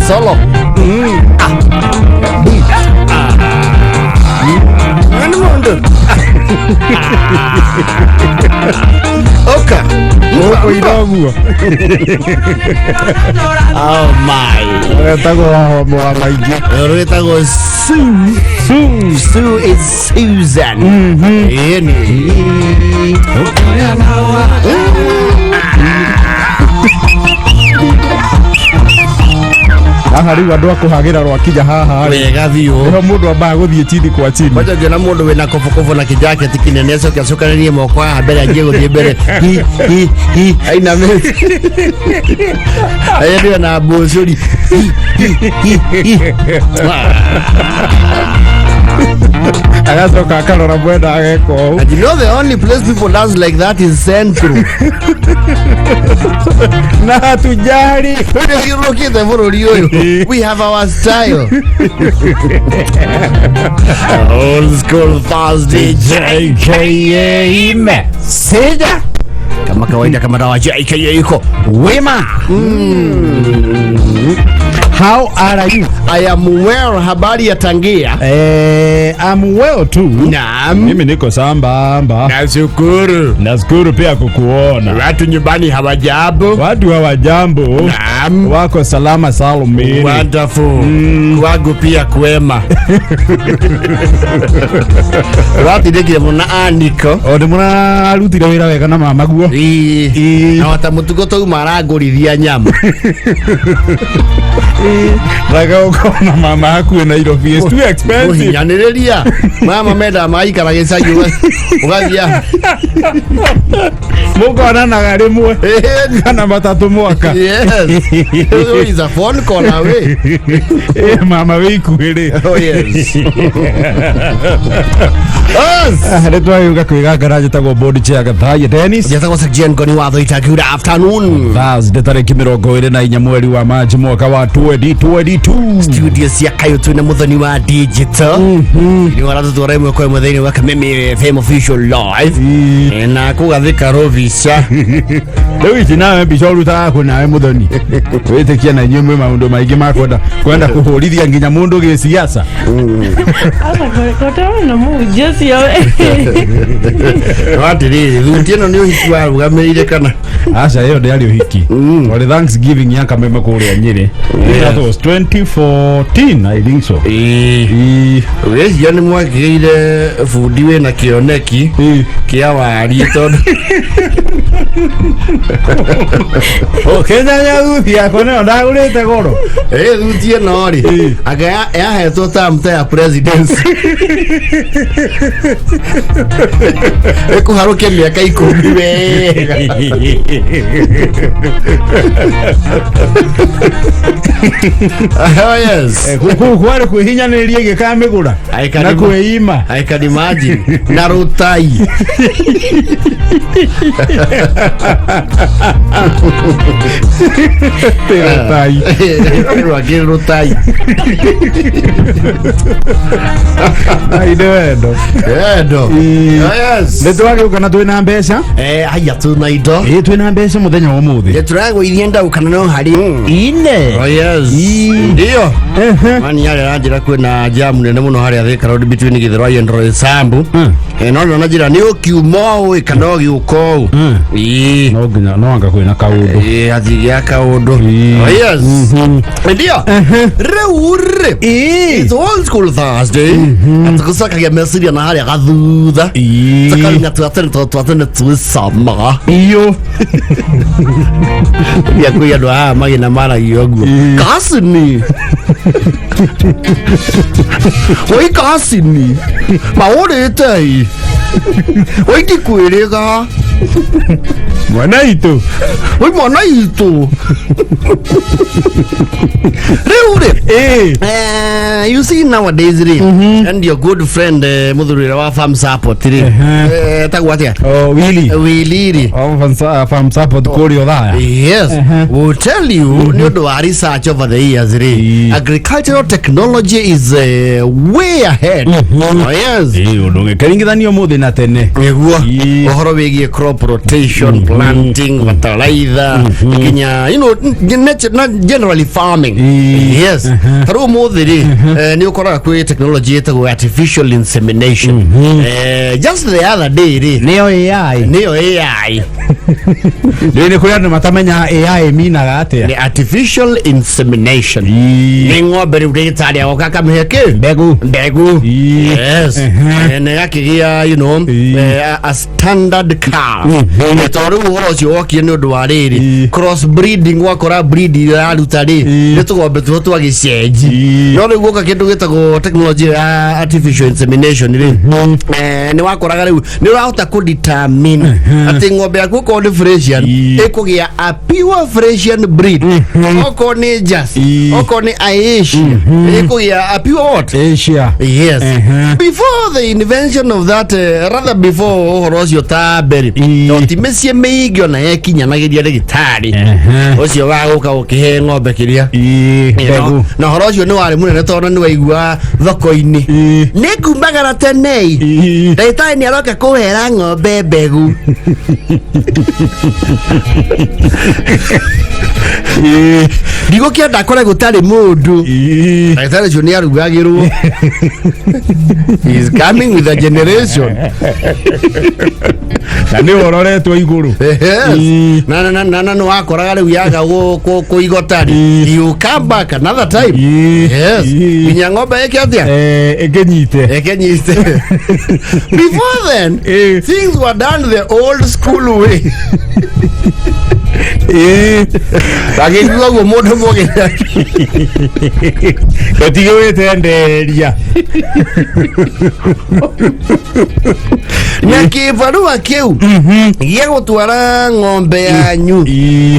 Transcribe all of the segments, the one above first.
Solo. Nani mundu? Oka. Ũkũina ũguo. Oh my. Wetagwo wa maingĩ. Rwĩtagwo Sue. Sue. Sue is Susan. Ĩni. Haha rĩu andũ a kũhagĩra rwakinya haha rĩ. Wega biũ. Nĩho mũndũ ambaga gũthiĩ chini kwa chini. Kwanza ũngĩona mũndũ wĩna kobokobo na kĩjaketi kĩnene acoke acokanĩrie moko haha mbere anjie gũthiĩ mbere hi hi hi ainamĩte ayendiwe na mbũcũri hi hi hi hi. Agacoka akarora mwena ageka ũũ. And you know the only place people dance like that is Central. Na hatujali. Rĩu bũrũri ũyũ. We have our style. Old school Thursday JKA Messenger. Kama kawaida kama dawa JKA iko wema. How are you? I am well, habari ya Tangia. I'm well too. Naam. Mimi niko sambamba. Nashukuru. Nashukuru pia kukuona. Watu nyumbani hawajambo. Watu hawajambo. Naam. Wako salama salumini. Wonderful. Kwangu pia kwema. Watindĩkire mũno aniko. O nĩ mũrarutire wĩra wega na mama guo. Ĩĩ. Ĩĩ. Na wata mũtugo twauma arangũrithia nyama. Raga ũkona mama hakuhĩ Nairobi. It's too expensive. Kũhinyanĩrĩria. Mama mendaga maikara gĩcagi ũgathiĩ. Mũkonanaga rĩmwe kana matatũ mwaka. Yes. Is a phone call away. Mama wĩ ikuhĩ rĩ. Oh yes. Us. Nĩ twagĩũka kwĩgangara njĩtagwo board chair Gathaiya Dennis. Njĩtagwo Sir Ngoni wa Thũita. Good afternoon. Thursday tarĩki 24 mweri wa Machi mwaka wa 2022. Studio cia Kayũ twĩna mũthoni wa digital nĩ waratũtwara ĩmwe kwa ĩmwe thĩinĩ wa Kameme FM official live na kũgathĩka rũbica. Rĩu ici nawe mbica ũrutaga kwĩ nawe mũthoni wĩtĩkia na inyuĩ mwĩ maũndũ maingĩ ma kwenda kũhũrithia nginya mũndũ gĩciaca. Kotona mũhunjia ũcio No atĩrĩrĩ, thuti ĩno nĩ ũhiki warũgamĩrĩire kana? Aca, ĩyo ndĩarĩ ũhiki, twarĩ Thanksgiving ya Kameme kũrĩa Nyĩrĩ. That was 2014, I think so. Ĩĩ. Wĩcia nĩ mwakĩgĩire bundi wĩna kĩoneki kĩa wariĩ tondũ Ũkĩnyanya thuti yakwa nĩyo ndagũrĩte goro. Ĩ thuti ĩno rĩ, anga yahetwo term ta ya presidency ĩkũharũkia mĩaka 10 wega. Oh yes. Kũu kwarĩ kwĩhinyanĩrĩria gĩkamĩgũra I can na kwĩima. I can imagine. Na rũtai. Rũtai. Rwakĩrĩ rũtai. Ai nĩ wendo. Wendo. Ĩĩ. Oh yes. Nĩ twagĩũka na twĩna mbeca. Haya tuna indo. Ĩĩ, twĩna mbeca mũthenya wa ũmũthĩ. Tũragũithia ndau kana no harĩ Ine. Oh yes. Ĩĩ. Ndio. Ehe. Mani yale aranjĩra kwĩna jam nene mũno harĩa Thika Road between Githurai and Roysambu. No na njĩra nĩ ũkiuma ũũ kana ũgĩũka ũũ. Ĩĩ. No nginya no anga kwĩna kaũndũ. Ĩĩ, hatigĩa kaũndũ. Ĩĩ. Oh yes. Ndio. Rĩu rĩ. Ĩĩ. It's old school Thursday. Atũgũcokagia meciria na harĩa gathutha. Ĩĩ. Tũkamenya twatene tondũ twatene twĩcamaga. Iyo. Ya kwĩ andũ aya magĩna maragia ũguo. Ĩĩ. Kasini. Oi kasini. Maũrĩte ĩ. Oi ndikwĩrĩga. Mwana itũ. Oi mwana itũ. Rĩu rĩ. Ĩĩ. You see nowadays rĩ, and your good friend mũthuri ũrĩa wa farm support rĩ, etagwo atĩa? Oh, Willy. Willy rĩ. Oh, farm support kũrĩa Othaya. Yes, will tell you nĩ ũndũ wa research over the years rĩ, agricultural technology is way ahead. Oh, yes. Ĩĩ, ũndũ ũngĩkĩringithanio ũmũthĩ na tene. Nĩguo. Ĩĩ. Ũhoro wĩgiĩ crop rotation, planting, fertilizer, nginya generally farming. Ĩĩ. Yes, ta rĩu ũmũthĩ rĩ, nĩ ũkoraga kwĩ technology ĩtagwo artificial insemination. Just the other day rĩ, Nĩyo AI. Nĩyo AI. Rĩu nĩ kũrĩ andũ matamenya AI minaga atĩa. Nĩ artificial insemination. Ĩĩ. Nĩ ng'ombe rĩu ndagĩtarĩ agoka akamĩhe kĩ? Mbegũ. Mbegũ. Ĩĩ. Yes. Na ĩgakĩgĩa a standard calf. Tondũ rĩu ũhoro ũcio wokire nĩ ũndũ wa rĩrĩ, cross breeding, wakora breed ĩrĩa yaruta rĩ, nĩ tũgombe tuo twagĩcenji. No rĩu gũka kĩndũ gĩtagwo technology ya artificial insemination rĩ, nĩ wakoraga rĩu nĩ ũrahota kũ determine atĩ ng'ombe yaku okorwo nĩ Fresian, ĩkũgĩa a pure Fresian breed, okorwo nĩ Jersey, okorwo nĩ Asia, ĩkũgĩa a pure what? Asia. Yes. Before the invention of that, rather before ũhoro ũcio ta mbere, to ti mĩciĩ mĩingĩ ona yekinyanagĩria ndagĩtarĩ ũcio wa gũka gũkĩhe ng'ombe kĩrĩa. Mbegũ. Na ũhoro ũcio nĩ warĩ mũnene tondũ nĩ waigua thoko-inĩ, nĩ ngumagara tenei, ndagĩtarĩ nĩ aroka kũhera ng'ombe mbegũ. Ndigũkĩenda kore gũtarĩ mũndũ. Ndagĩtarĩ ũcio nĩ arugagĩrwo. He is coming with a generation. Na nĩ ũroretwo igũrũ. Yes. Na nĩ wakoraga rĩu yaga kũigota rĩ, you come back another time. Yes. Nginya ng'ombe ĩke atĩa? Ĩkĩnyite. Ĩkĩnyite. Before then, things were done the old school way. Agĩigua ũguo mũndũ mũgĩ. Gũtige wĩtenderia. Na kĩbarũa kĩu gĩa gũtwara ng'ombe yanyu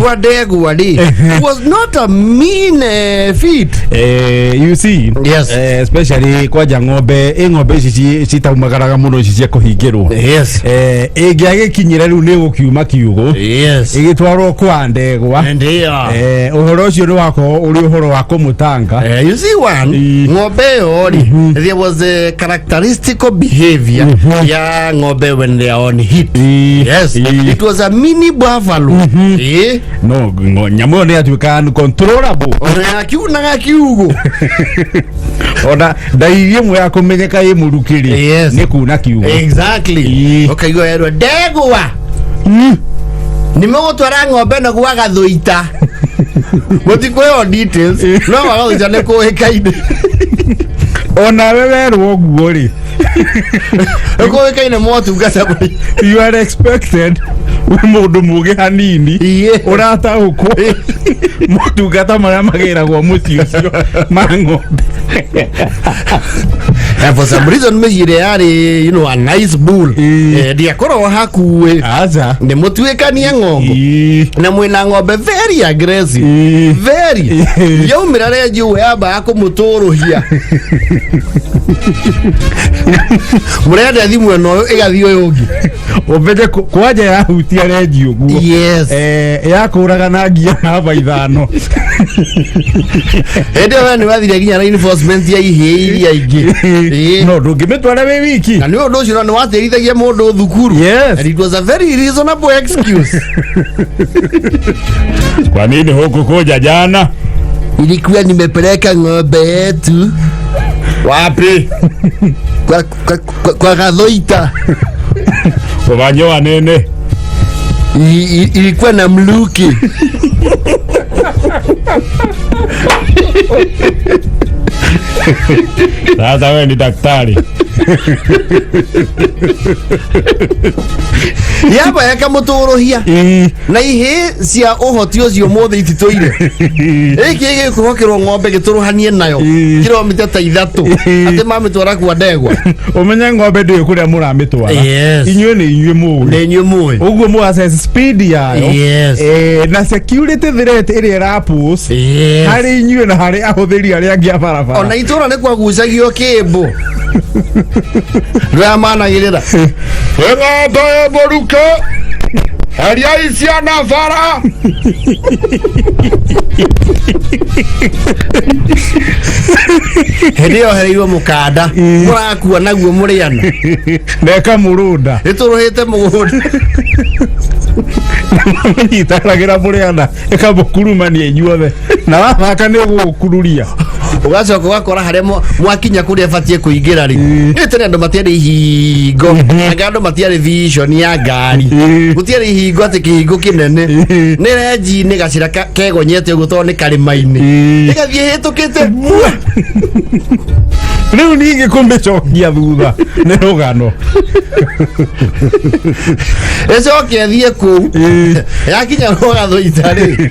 kwa ndegwa rĩ, was not a mean feat. You see, especially kwanja ng'ombe, ĩ ng'ombe ici citaumagaraga mũno, ici cia kũhingĩrwo, ĩngĩagĩkinyĩra rĩu nĩ gũkiuma kiugũ, ĩgĩtwarwo kwa ndegwa. Ndio. Ũhoro ũcio nĩ wakorwo ũrĩ ũhoro wa kũmũtanga. You see one, ng'ombe ĩyo rĩ, there was a characteristical behavior ya ng'ombe when they are on heat. Yes, it was a mini buffalo. No nyamũ ĩyo nĩ yatuĩkaga uncontrollable. Ona yakiunaga kiugo. Ona ndairi ĩmwe ya kũmenyeka ĩ mũrukĩrĩ nĩ kuna kiugo. Exactly. Ũkaigua yerwo ndegwa nĩ mũgũtwara ng'ombe ĩno gwa gathũita, mũtikũheo details, no gwa gathũita nĩ kũĩkaine. Onawe werwo ũguo rĩ, Nĩ kũĩkaine motungata. You are expected wĩ mũndũ mũgĩ hanini, ũrataũkwo motungata marĩa magĩragwo mũciĩ ũcio ma ng'ombe. And for some reason mĩciĩ ĩrĩa yarĩ a nice bull, ndiakoragwo hakuĩ aca nĩ mũtuĩkanie ng'ombe na mwĩna ng'ombe very aggressive, very yaumĩra renji yambaga kũmũtũrũhia, mũrenda thimũ ĩno ũyũ ĩgathiĩ ũyũ ũngĩ. Ũmenye kwanja yahutia renji ũguo, yakũraga na ngia namba 5. Hĩndĩ ĩyo we nĩ wathire nginya reinforcement ya ihĩĩ iria ingĩ. No ndũngĩmĩtwara wĩ wiki. Na nĩ ũndũ ũcio nĩ watĩrithagia mũndũ thukuru. And it was a very reasonable excuse. Kwa nini hukukuja jana? Ilikuwa nimepeleka ng'ombe yetu. Wapi? Kwa Gathoita. Kufanyiwa nini? Ilikuwa na mluki. Sasa wewe ni daktari. Yamba yakamũtũrũhia na ihĩ cia ũhoti ũcio mothe ititũire. Gĩkĩ gĩkwĩhokerwo ng'ombe gĩtũrũhanie nayo kilomita ta 3, atĩ mamĩtwara kwa ndegwa. Ũmenye ng'ombe ndĩũĩ kũrĩa mũramĩtwara. Inyuĩ nĩ inyuĩ mũĩ. Nĩ inyuĩ mũĩ. Ũguo mũ assess speed yayo. Na security threat ĩrĩa ĩrapose harĩ inyuĩ na harĩ ahũthĩri arĩa angĩ a barabara. Ona itũra nĩ kwagucagio kĩmbu rĩa managĩrĩra ng'ombe mũruke heriai ciana bara. Hĩndĩ ĩyo hereirwo mũkanda mũrakua naguo mũrĩana. Na ĩkamũrũnda. Ĩtũrũhĩte mũgũnda. Mũnyitanagĩra mũrĩana ĩkamũkurumania inyuothe na wathaka nĩ ũgũgũkururia. Ũgacoka ũgakora harĩa mwakinya kũrĩa ĩbatiĩ kũingĩra rĩ, nĩ tene andũ matiarĩ ihingo, anga andũ matiarĩ vision ya ngari, gũtiarĩ ihingo atĩ kĩhingo kĩnene, nĩ renji-inĩ gacĩra kegonyete ũguo tondũ nĩ karĩma-inĩ, ĩgathiĩ ĩhĩtũkĩte mua. Rĩu ningĩ kũmĩcokia thutha nĩ rũgano. Ĩcoke ĩthiĩ kũu, yakinya rwagathoita rĩ,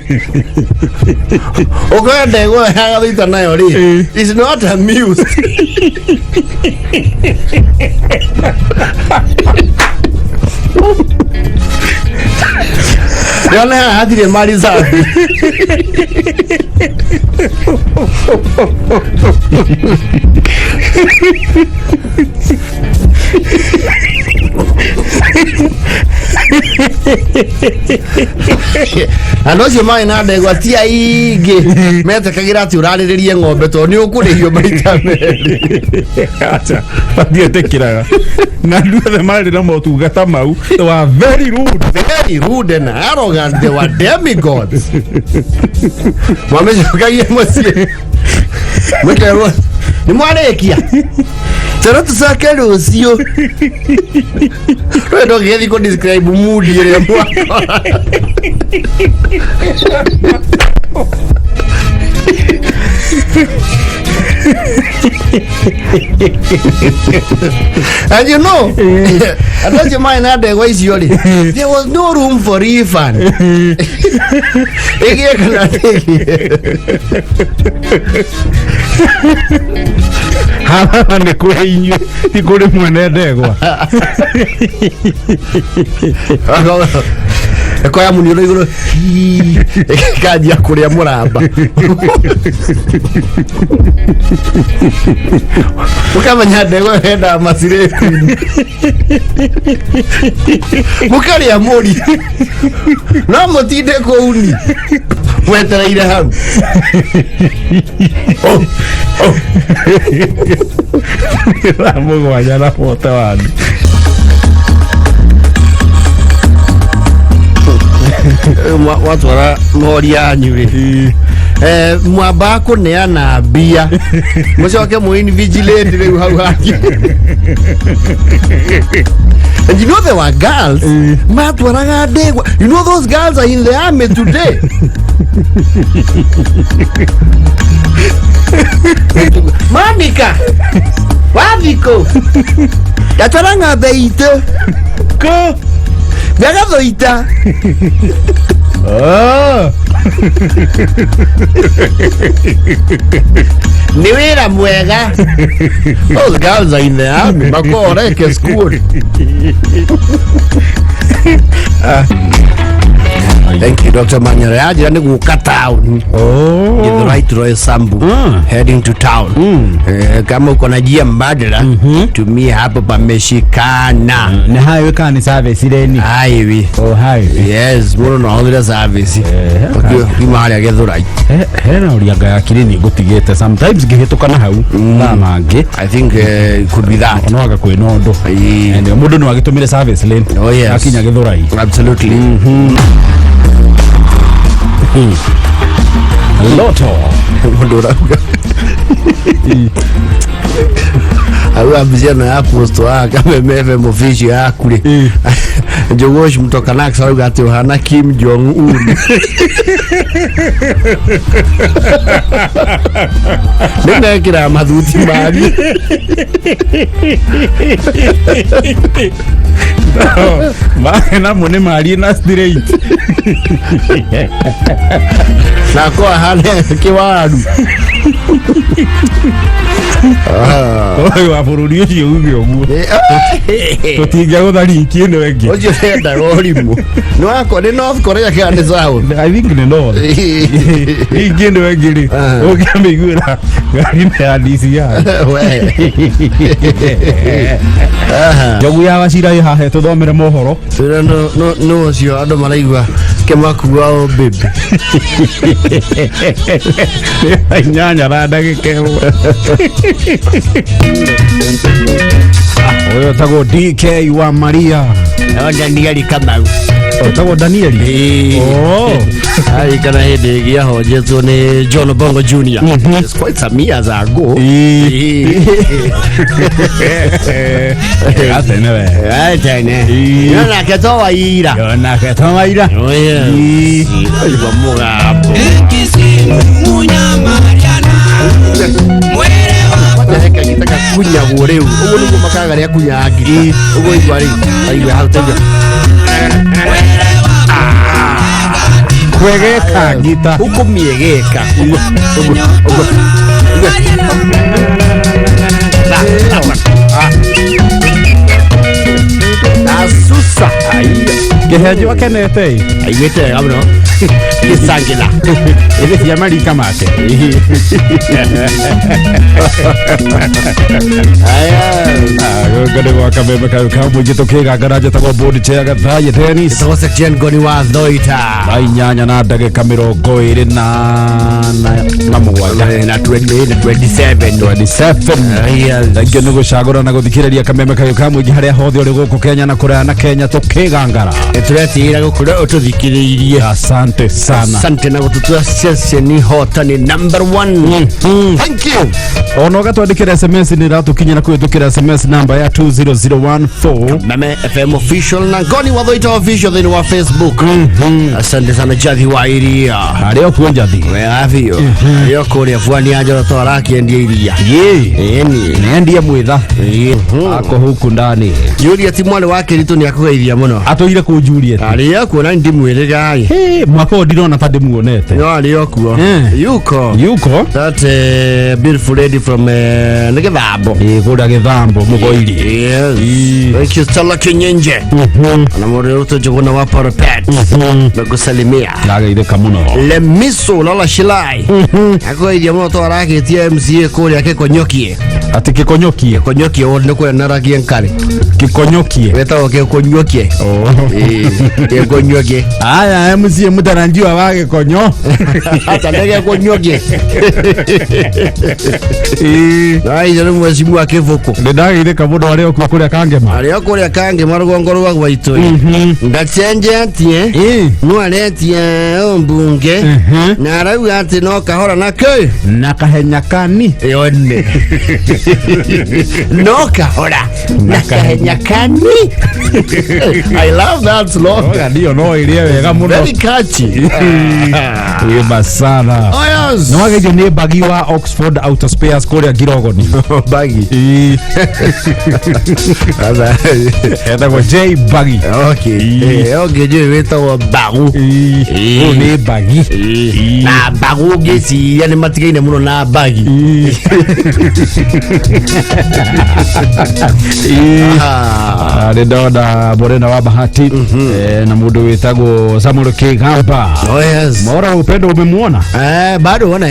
ũkore ndegwa ya gathoita nayo rĩ is not amused. Ndĩrona haha hatirĩ mali safi. Andũ acio marĩ na ndegwa ti aingĩ metĩkagĩra atĩ ũrarĩrĩrie ng'ombe tondũ nĩ ũkũrĩhio maita merĩ. Acha, matietĩkĩraga na andũ othe marĩ na motungata mau, they were very rude. Very rude and arrogant, they were demigods. Mamĩcokagia mũciĩ mũkerwo nĩ mwarĩkia tero tũcoke rũciũ. Rĩu ndũngĩgĩthiĩ kũ describe mood ĩrĩa mwakora. And you know, andũ acio marĩ na ndegwa icio rĩ, there was no room for refund. Ĩgĩe kana ndĩgĩe. Haha nĩ kũrĩ inyuĩ, ti kũrĩ mwene ndegwa. Ĩkoya muniũrũ igũrũ hii, ĩkanjia kũrĩa mũramba, mũkamenya ndegwa ĩyo yendaga macirĩti, mũkarĩa mũri no mũtinde kũuni mwetereire hau. Oh, oh. 7:41. Watwara mori yanyu rĩ, mwamba kũneana mbia mũcoke mũ invigilate rĩu hau hangĩ. And you know there were girls matwaraga ndegwa. You know those girls are in the army today. Monica wathikũ ndatwara ng'ombe itũ kũ Gagathoita. Oh. Nĩ wĩra mwega. Those girls are in the army makoreke school. Thank you, Dr. Manyara. Yanjĩra nĩ gũka town. Oh. Githurai Roysambu. Heading to town. Kama uko na njia mbadala, tumia hapo pameshikana. Nĩ highway kana nĩ service lane? Highway. Oh, highway. Yes, mũndũ no ahũthĩre service. Ukiuma harĩa Githurai. Hena ũria ya kiri nĩ ngũtigĩte sometimes ngĩhĩtũka na hau thaa mangĩ. I think it could be that. No aga kwĩna ũndũ. And mũndũ no agĩtũmĩre service lane. Oh, yes. Akinya Githurai. Absolutely. Loto. Mũndũ ũrauga auga mbica ĩno ya post wa Kameme FM official yaku rĩ, Njogosh mtoka Nax arauga atĩ ũhana Kim Jong Un. Nĩ mekĩraga mathuti mangĩ. Namo nĩ marie na straight. Na ko ahane kĩwaru. Ũyũ wa bũrũri ũcio uge ũguo tũtingĩagũtha rinki ĩno ĩngĩ. Ũcio endaga ũrimũ. Nĩ wako nĩ North Korea kana nĩ South? I think nĩ North. Rinki ĩno ĩngĩ rĩ, ũngĩamĩiguĩra ngari-inĩ ya DCI. We. Aha. Njogu ya Wachira ĩ haha tũthomere mohoro. Wĩra no ũcio andũ maraigua kĩmakua o baby. 8 na ndagĩka 1. Ũyũ ũtagwo DK wa Maria. No Danieli Kamau. Ũtagwo Danieli. Oh. Ai kana hĩndĩ ĩngĩ ahonjetwo nĩ John Bongo Jr. It's quite some years ago. Gatene we. Ai tene. No nake to waira. Yo nake to waira. Oh yeah. Aigua mũgambo. Reke gitaka kunyagwo rĩu. Ũguo nĩguo makaga rĩa kunya ngita. Ũguo igua rĩu. Aigua hau taigua. Kwegeka ngita. Ũkũmiegeka. Ũguo ũguo ũguo. Asusa. Aiya. Kĩhenjo akenete ĩ. Aiguĩte wega mũno. Gĩcangĩra. Ĩrĩ cia marika make. Aya. Gũkũ nĩ gwa kameme kayũ ka mũingĩ tũkĩgangara njĩtagwo board chair Gathaye Dennis. Ĩtagwo Section Ngoni wa Thoita. Thaa 8 na ndagĩka 27. Na 20 na 27. 27. Aya. Thank you nĩ gũcagũra na gũthikĩrĩria kameme kayũ ka mũingĩ harĩa hothe ũrĩ gũkũ Kenya na kũraya na Kenya tũkĩgangara. Nĩtũretigĩra gũkorwo ũtũthikĩrĩirie. Asante sana. Asante na gũtũtua ceceni hotani number 1. Thank you. Ona ũgatwandĩkĩra SMS nĩ ĩratũkinyĩra kũhĩtũkĩra SMS namba ya 20014. Meme FM official na Ngoni wa Thoita official thĩinĩ wa Facebook. Asante sana Jathi wa iria. Harĩa ũkuo Njathi. Wega biũ. Arĩa kũrĩa Bwani ya Njoroto arakĩendia iria. Ĩni. Nĩendie mwĩtha. Ako huku ndani. Juliet mwarĩ wa Kĩritũ nĩ akũgeithia mũno. Atũire kũ Juliet? Arĩa kuo na ndimwĩrĩga ĩ. Hey, mwaka ũyũ ndirona ta ndĩmuonete. No arĩ okuo. Yuko. Yuko? That beautiful lady from nĩ Gĩthambo. Ĩ kũrĩa Gĩthambo Mũgoiri. Yes. Thank you Stella Kinyenje. Na mũndũ ũrĩa Njũgũna wa Parapet. Nakusalimia. Ndageithĩka mũno. Lemiso Lola Shilai. Akũgeithia mũno to arakĩtie MCA kũrĩa Gĩkonyokie. Atĩ Gĩkonyokie. Gĩkonyokie ward nĩ kũrĩa naragie nkari. Gĩkonyokie. Wĩtagwo Gĩkonyokie. Ĩĩ, Gĩkonyokie. Aya MCA mũtarajiwa wa Gĩkonyo. Hata nĩ Gĩkonyokie. Ai, nĩ mheshimiwa Kĩbũkũ. Nĩ ndageithĩka mũno arĩa okuo kũrĩa Kangema. Arĩa kũrĩa Kangema rũgongo rwa gwaitũ. Ndacenjetie. No aretia mbunge. Na arauga atĩ no kahora na kĩ. Na kahenya kani. Yone. No kahora na kahenya kani. I love that slogan. Oga ndio no ĩrĩe wega mũno. Very catchy. Wĩma sana. Oh yes. Nĩ wageithio nĩ Bagi wa Oxford Auto Spares kũrĩa Ngirogoni. Bagi. Sasa. Etagwo J Bagi. Okay. Okay, njũĩ wĩtagwo Bagu. Ũyũ nĩ Bagi. Na Bagu ngĩciria nĩ matigaine mũno na Bagi. Nĩ ndona mũrena wa Bahati na mũndũ wĩtagwo Samuel Kigamba. Oh yes. Maora upendo umemuona? Bado ona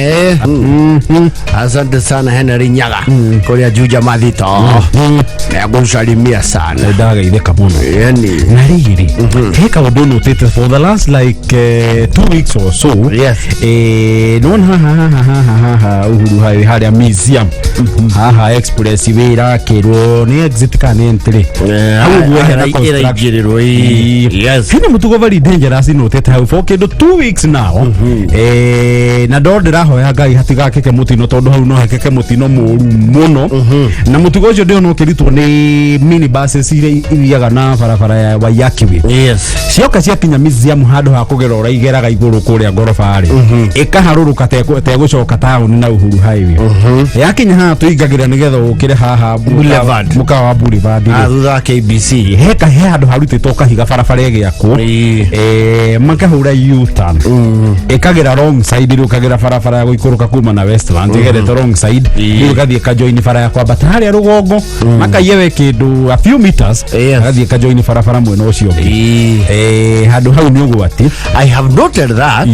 Asante sana Henry Nyaga kũrĩa Juja Mathito. Nakusalimia sana. Nĩ ndageithĩka mũno. Yani. Na rĩrĩ, he kaũndũ notĩte for the last like 2 weeks or so. Yes. Nĩwona haha haha haha haha Uhuru Highway harĩa museum haha express way ĩrakĩrwo nĩ exit kana nĩ entry. Hau ũguo hena construction. Ĩraingĩrĩrwo. Yes. Hena mũtugo very dangerous notete hau for kĩndũ 2 weeks now. Na ndo ndĩrahoya Ngai hatigakĩke mũtino, tondũ hau no hakĩke mũtino mũru mũno. Na mũtugo ũcio ndĩona ũkĩrutwo nĩ minibuses iria ithiaga na barabara ya Waiyaki Way. Cioka ciakinya museum, handũ ha kũgera ũrĩa igeraga igũrũ kũrĩa ngoroba rĩ, ĩkaharũrũka tegũcoka taũni na Uhuru Highway. Yakinya haha tũingagĩra nĩgetha ũkĩre haha Boulevard. Mũkawa wa Boulevard rĩ. Thutha wa KBC. He handũ harutĩtwo kahiga barabara ĩgĩakwo. Makahũra U-turn, ĩkagera wrong side. Rĩu ũkagera barabara ya gũikũrũka kuma na Westlands ĩgerete wrong side. Rĩu ĩgathiĩ ĩkajoin bara ya kwambata harĩa rũgongo, makaiye we kĩndũ a few meters, agathiĩ ĩkajoin barabara mwena ũcio ũngĩ. Handũ hau nĩ ũgwati. I have noted that.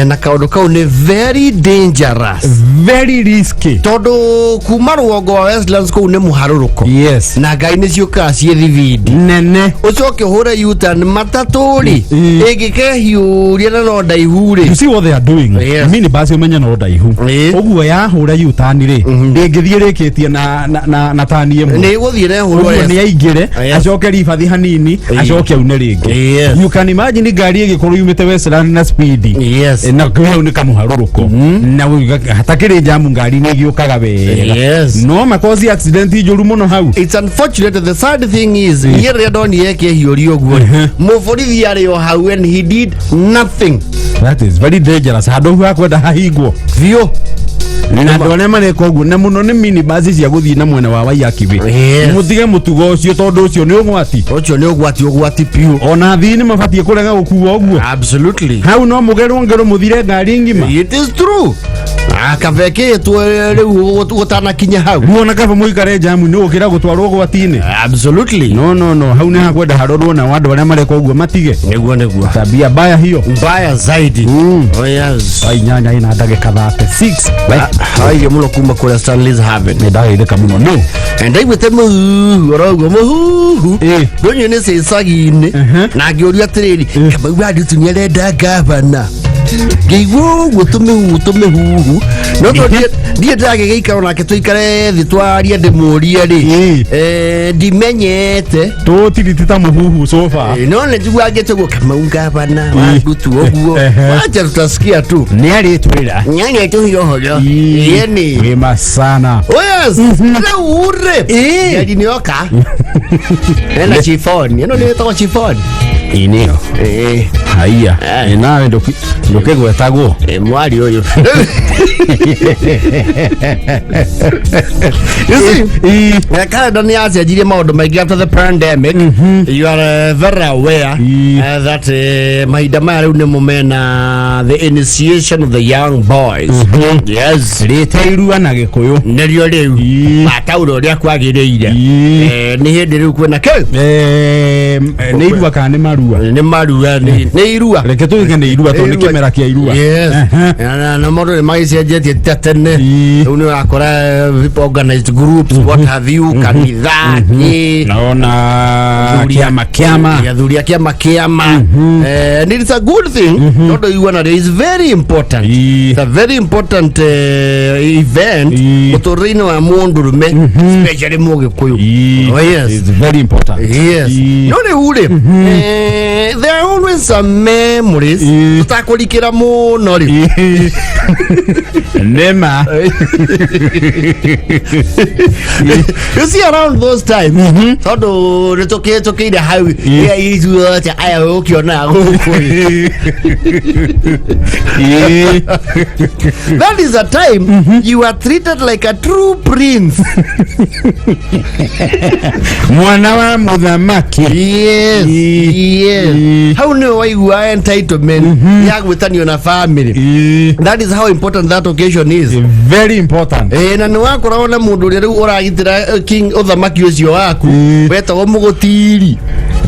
Na kaũndũ kau nĩ very dangerous. Very risky. Tondũ kuma rũgongo wa Westlands kũu nĩ mũharũrũko. Na ngai nĩ ciũkaga ciĩ thibindi. Nene. Ũcoke ũhũre U-turn matatũ rĩ, ĩngĩkehiũria na no ndaihu rĩ. You see what they are doing? Minibus, ũmenye no ndaihu. Ũguo yahũra U-turn rĩ, ndĩngĩthiĩ rĩkĩtie na tani ĩmwe. Nĩ ĩgũthiĩ na ĩhũrwo. Ũguo nĩ aingĩre, acoke ribathi hanini, acoke aune rĩngĩ. You can imagine ngari ĩgĩkorwo yumĩte Westland na speed. Na kwĩ hau nĩ kamũharũrũko na hatakĩrĩ jamu, ngari nĩ ĩgĩũkaga wega. No makosi accident njũru mũno hau. It's unfortunate. The sad thing is, niĩ rĩrĩa ndonire ĩkĩhiũria ũguo, mũborithi arĩ o hau and he did nothing. That is very dangerous. Handũ hau hakwenda hahingwo. Biũ. Na andũ arĩa mareka ũguo, na mũno nĩ minibus cia gũthiĩ na mwena wa Waiyaki Way, mũtige mũtugo ũcio, tondũ ũcio nĩ ũgwati. Ũcio nĩ ũgwati, ũgwati piũ. Ona athii nĩ mabatiĩ kũrega gũkua ũguo. Hau no mũgerwo ngero mũthire ngari ng'ima. It is true. Kabekĩtwo rĩu gũtanakinya hau. Rĩu ona kaba mũikare jamu nĩ gũkĩra gũtwarwo ũgwati-inĩ. No, no, no, hau nĩ hakwenda harorwo, na andũ arĩa mareka ũguo matige. Nĩguo. Tabia mbaya hiyo. Mbaya zaidi. Oh yes. Thaa 8 ina ndagĩka 36. Haiyo mũno kuma kũrĩa Stanley's Haven. Nĩ ndageithĩka mũno no. Ndaiguĩte mũhuhu oroguo mũhuhu. Ndũnyũ nĩ cĩcagi-inĩ. Na ngĩũria atĩrĩrĩ, Kamau wa Ndutu nĩ arenda gavana? Ngĩigua ũguo tũmĩhuhu tũmĩhuhu, no tondũ ndiĩ ndĩragĩgĩikaro nake tũikare thĩ twarie ndĩmũrie rĩ, ndimenyete. Tũtiriti ta mũhuhu so far. No nĩ njiguaga ngĩte ũguo Kamau gavana wa Ndutu ũguo. Wacha tutasikia tu. Nĩ arĩtwĩra. Nyanya tũhio ũhoro. Yeni. Wema sana. Oh yes, rĩu rĩ, ngari nĩ yoka ena chiffon, ĩno nĩ ĩtagwo chiffon. Ĩ, nĩyo. Haiya. Ĩ, nawe ndũkĩgwetagwo. Ĩ, mwari ũyũ. You see, calendar nĩ yacenjirie maũndũ maingĩ after the pandemic. You are very aware that mahinda maya rĩu nĩmo mena the initiation of the young boys. Yes. Rĩte irua na Gĩkũyũ. Nĩrĩo rĩu mataũra ũrĩa kwagĩrĩire. Nĩ hĩndĩ rĩu kwĩna kĩ? Nĩ irua kana nĩ marua? Nĩ marua, nĩ irua. Reke tuge nĩ irua tondũ nĩ Irua. kĩmera kĩa irua. Na maũndũ nĩ magĩcenjetie ta tene. Rĩu nĩ ũrakora people organized groups, what have you, kanitha kĩ. Naona kĩama kĩama. Athuri a kĩama kĩama. And it's a good thing tondũ iguana is very important. It's a very important event mũtũrĩre-inĩ wa mũndũrũme, especially Mũgĩkũyũ. Oh yes. It's very important. Yes. No rĩu rĩ, there are always some memories tũtakũrikĩra mũno rĩ. Nĩma. You see, around those times, tondũ nĩ tũkĩhĩtũkĩire hau ithuothe aya ũkĩonaga gũkũ ĩ. That is a time you are treated like a true prince. Mwana wa mũthamaki. Yes. Hau nĩwe waigua entitlement ya gwĩtanio na family. That is how important that occasion is. Very important. Na nĩ wakoragwo na mũndũ ũrĩa rĩu ũragitĩra king ũthamaki ũcio waku, wetagwo mũgũtiri.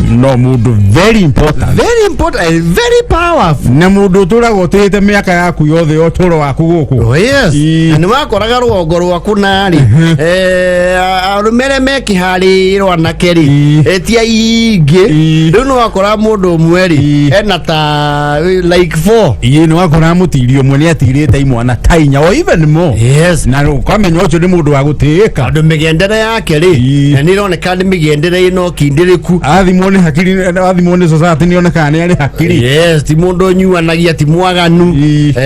No mũndũ very important. Very important and very powerful. Na mũndũ ũtũraga ũtĩĩte mĩaka yaku yothe ya ũtũũro waku gũkũ. Oh yes. Na nĩ wakoraga rũgongo rwaku narĩ, arũme arĩa me kĩharĩro anake rĩ, ti aingĩ. Rĩu nĩ wakoraga mũndũ ũmwe rĩ, ena ta like four. Ĩ, nĩ wakoraga mũtiri ũmwe nĩ atirĩte imwana ta inya or even more. Na ũkamenya ũcio nĩ mũndũ wa gũtĩĩka. Tondũ mĩgendere yake rĩ, na nĩ ĩroneka nĩ mĩgendere ĩna ũkindĩrĩku. Athimwo nĩ nĩ hakiri wathimwo nĩ society nĩ onekaga nĩ arĩ hakiri. Yes, ti mũndũ ũnyuanagia, ti mwaganu.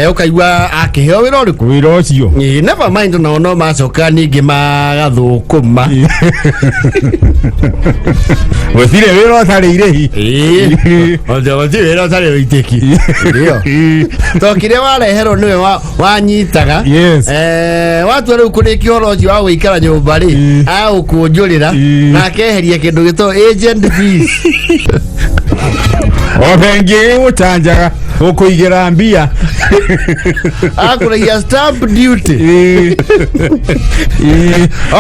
Ũkaigua akĩheo wĩra ũrĩkũ? Wĩra ũcio. Never mind, nao no macoka ningĩ magathũkũma. Gũtirĩ wĩra ũtarĩ irĩhi. Gũtirĩ wĩra ũtarĩ wĩitĩki. Ndio. To kĩrĩa wareherwo nĩwe wanyitaga. Watua rĩu kũrĩkia ũhoro ũcio wa gũikara nyũmba rĩ, agũkũnjũrĩra na akeheria kĩndũ gĩtagwo agent fees. O bengi ĩgũcanjaga gũkũigĩra mbia. Akũrĩhia stamp duty.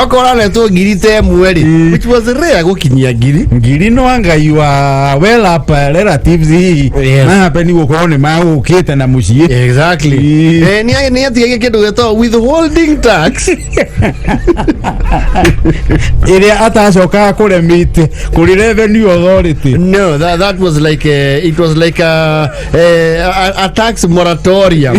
Okorwo aretwo ngiri ta ĩmwe rĩ, which was rare gũkinyia ngiri. Ngiri no anga your well up relatives hihi mahapeni gũkorwo nĩ magũkĩte na mũciĩ. Exactly. Nĩ atigagia kĩndũ gĩtagwo withholding tax. Ĩrĩa atacokaga kũremit kũrĩ revenue authority. No, that was like a, it was like a tax moratorium.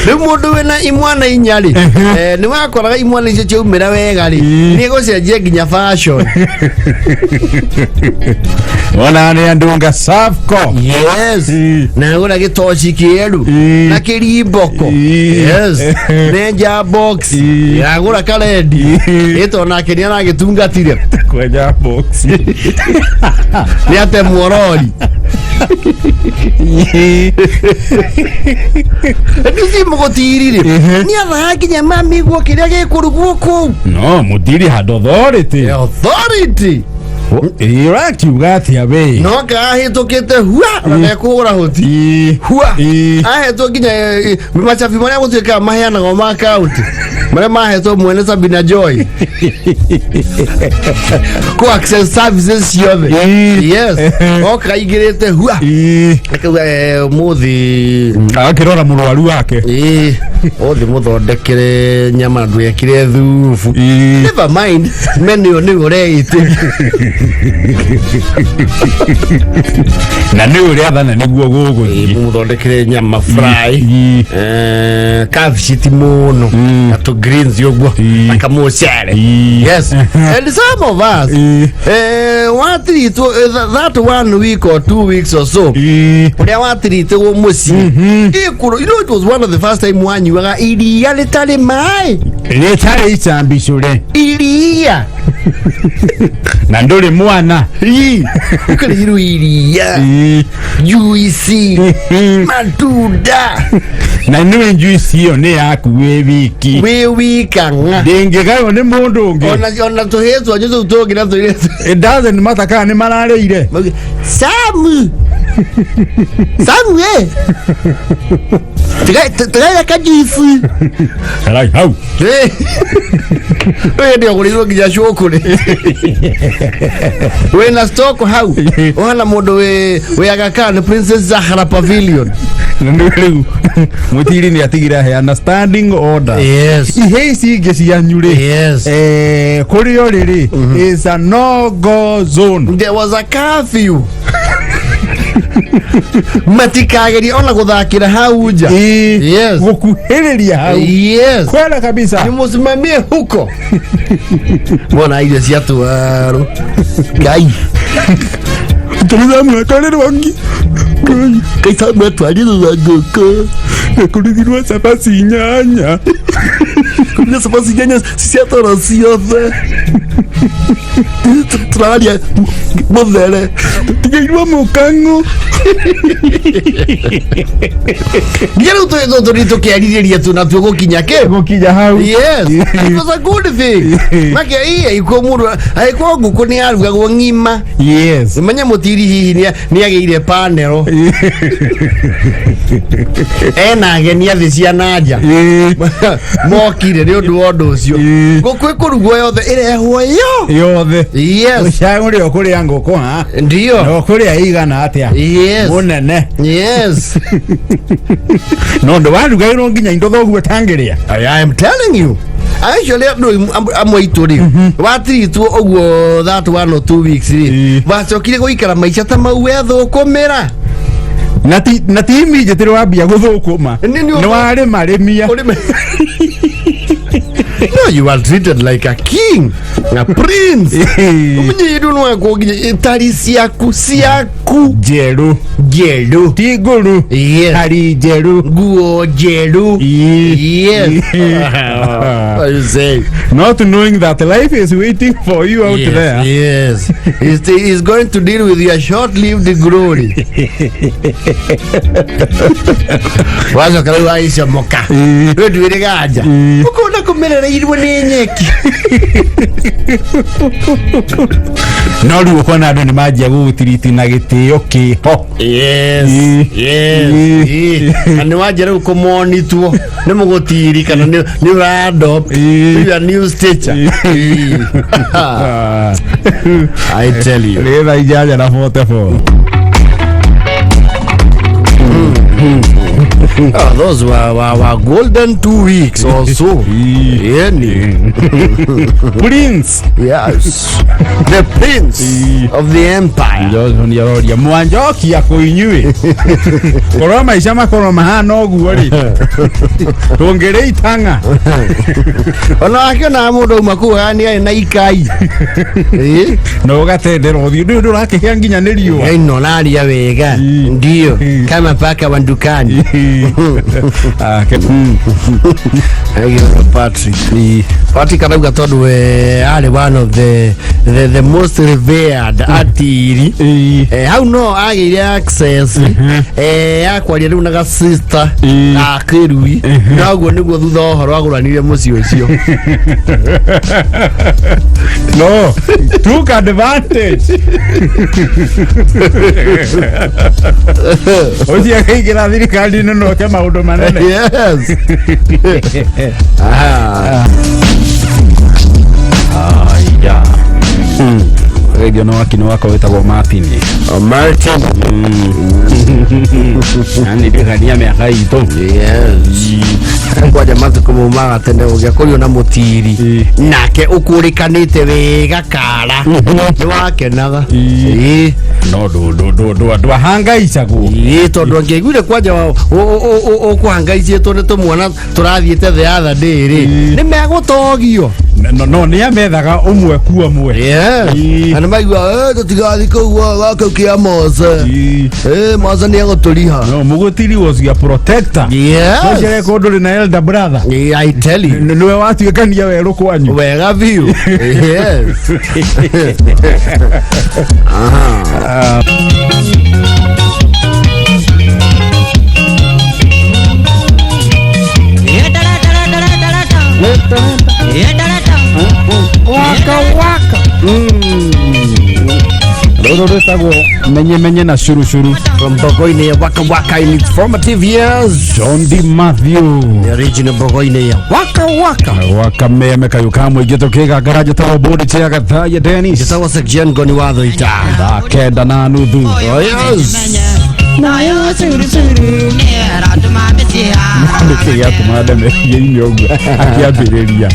Rĩu mũndũ wĩna imwana inya rĩ, nĩ wakoraga imwana icio ciaumĩra wega rĩ, nĩ gũcenjia nginya fashion. Ona nĩ andũ nga Safco. Yes. Na gũra gĩtoci kĩeru na kĩrimboko. Yes. Nenja box. Yagũra karendi. Ĩto nake nĩ aragĩtungatire. Kwenja box. Nĩ atemwo rori. Nduthi mũgũtiri rĩ, nĩ athaga nginya mami guo kĩrĩa gĩkũrugwo kũu. No mũtiri had authority. Authority. Ĩ, ũrakiuga atĩa we? No kahĩtũkĩte hua na ndekũhũra hũti. Hua. Ahetwo nginya macabi marĩa gũtuĩkaga maheanagwo ma kaunti marĩa mahetwo mwene Sabina Joy ku access services ciothe. Yes, oka aingĩrĩte hua, akauga, "Ũmũthĩ Agakĩrora mũrwaru wake. Ũthĩ mũthondekere nyama ndwekire thubu. Never mind, menu nĩwe ũreĩte." Na nĩ ũrĩathana nĩguo gũgũthiĩ. Mũthondekere nyama fry, kabici mũno na tũ greens ũguo na kamũcere. Yes, and some of us, watiritwo that one week or 2 weeks or so, ũrĩa watiritwo mũciĩ ĩkũrũ, it was one of the first time wanyuaga iria rĩtarĩ maĩ. Rĩtarĩ icambicũre. Iria. Na ndũrĩ mwana. Ũkĩrĩirwo iria, juici, matunda. Na nĩwe juice ĩyo nĩ yaku wĩ wiki. Wĩ wika ng'a. Ndĩngĩgaywo nĩ mũndũ ũngĩ. Ona tũhĩĩ twanyu tũu tũngĩ na tũirĩtu. It doesn't matter kana nĩ mararĩire. Mauge, "Samu, Samu, tigaire kajuici." Karai hau. Wĩ hĩndĩ ũgũrĩirwo nginya cũkũrĩ wĩna stock hau, ũhana mũndũ wĩ Aga Khan, Princess Zahra Pavilion. Na nĩ rĩu mũtiri nĩ atigire aheana standing order. Ihe ici ingĩ cianyu rĩ, kũrĩ o rĩrĩ is a no go zone. There was a curfew, matikagerie ona gũthakĩra hau nja. Gũkuhĩrĩria hau. Kwela kabisa. Ni mũsimamie huko mona irio cia twarũ ngai. Tũrĩthamwe atwarĩrwo ngi. Kaisamwe atwarĩrwo ngũkũ. Kũrugirwo cabaci inyanya. Kũrugirwo cabaci inyanya cia toro ciothe, tũraria mũthere. Tũtigĩirwo mũkang'ũ. Nginya rĩu tũthiĩ tũkĩarirĩria tu natuo gũkinya kĩ? Gũkinya hau. Yes, it was a good thing. Make iya iko mũndũ angĩkorwo ngũkũ nĩ yarugagwo ng'ima. Menye mũtiri hihi nĩ agĩire panelo ena ageni athĩ cia nanja mokire nĩ ũndũ wa ũndũ ũcio. Ngũkũ ĩkũrugwo yothe, ĩrehwo yo yothe. Ũcagũre ũkũrĩa ngũkũ ha. Ndio. Na ũkũrĩa igana atĩa. Mũnene. No ndũ warugagĩrwo nginya indo thoguo tangĩrĩa. I am telling you. Actually, andũ amwe aitũ rĩ, watiritwo ũguo that 1 or 2 weeks rĩ, wacokire gũikara maica ta mau wethũkũmĩra. Na ti immediately wambia gũthũkũma. Nĩ warĩma rĩmia. No, you are treated like a king. Na prince umenye iru no nginya itari ciaku ciaku Njerũ. Njerũ. Ti ngũrũ. Yes. Hari njerũ. Nguo njerũ. Yes. What you say? Not knowing that life is waiting for you out Yes, there. yes. He's going to deal with your short-lived glory. Wacoka rĩu wagĩcomoka. Rĩu nduĩrĩ ganja. Ũkona kũmerereirwo nĩ nyeki. No rĩu ũkona andũ nĩ manjia gũgũtiriti na gĩtĩo kĩho. Yes. Yes. Na nĩ wanjia rĩu kũmonitwo nĩ mũgũtiri kana nĩ ũra-adopt your new stature. I tell you. Nĩ thaa 8 na 44. Oh, those were golden 2 weeks or so. Yani. Prince. Yes. The prince of the empire. Johnson aroria mwanjokia kũ inyuĩ korwo maica makorwo mahana ũguo rĩ, tũngĩrĩ itang'a. Ona akĩona mũndũ auma kũu nĩ arĩ na ikai. Eh? Na ũgatendera ũthiũ ndũyũ ndũrakĩhĩa nginya nĩ riũa. Ĩno naria wega. Ndio. Kama paka wa dukani. Ah, Agĩũra Patrick. Patrick arauga tondũ we arĩ one of the most revered atiri. Hau no agĩire access ya kwaria rĩu na ga sister ga kĩrui, na ũguo nĩguo thutha wa ũhoro agũranire mũciĩ ũcio. No took advantage ũcio akaingĩra thirikari-inĩ no eke maũndũ manene. Yes. Ah. Aya, geithio no wakini wakwa wĩtagwo Martin. Oh, Martin. Yani ndigania mĩaka itũ. Yes. Kwanja matukũ mau ma gatene ũngĩakorirwo na mũtiri nake ũkũrĩkanĩte wega kara nĩ wakenaga. Ĩĩ. No ndwahangaicagwo. Ĩĩ, tondũ angĩaiguire kwanja ũkũhangaicĩtwo nĩ tũmwana tũrathiĩte the other day rĩ, nĩ megũtogio. No nĩ amethaga ũmwe kuo mwe. Yes. Na nĩ maigua, "Eh, tũtigathiĩ kũu gwa kĩu kĩa Mose. Eh, Mose nĩ egũtũriha." No mũgũtiri was your protector. Yes. Ũcio kũndũ na elder brother. Yeah, I tell you. Nĩwe watuĩkania werũ kwanyu. Wega biũ. Yes. Aha. Waka waka rũrũ rwĩtagwo Menye Menye na Curucuru. From Bogoine ya Waka Waka in its formative years. John D Matthew. The original Bogoine ya Waka Waka. Wakameme kayũ ka mũingĩ tũkĩgangara njĩtagwo Bũndi cia Gathaya Dennis. Njĩtagwo Section Ngoni wa Thũita. Thaa 9:30. Oh yes. Nĩkĩ gĩatũma ndemerie inyuĩ ũguo akĩambĩrĩria?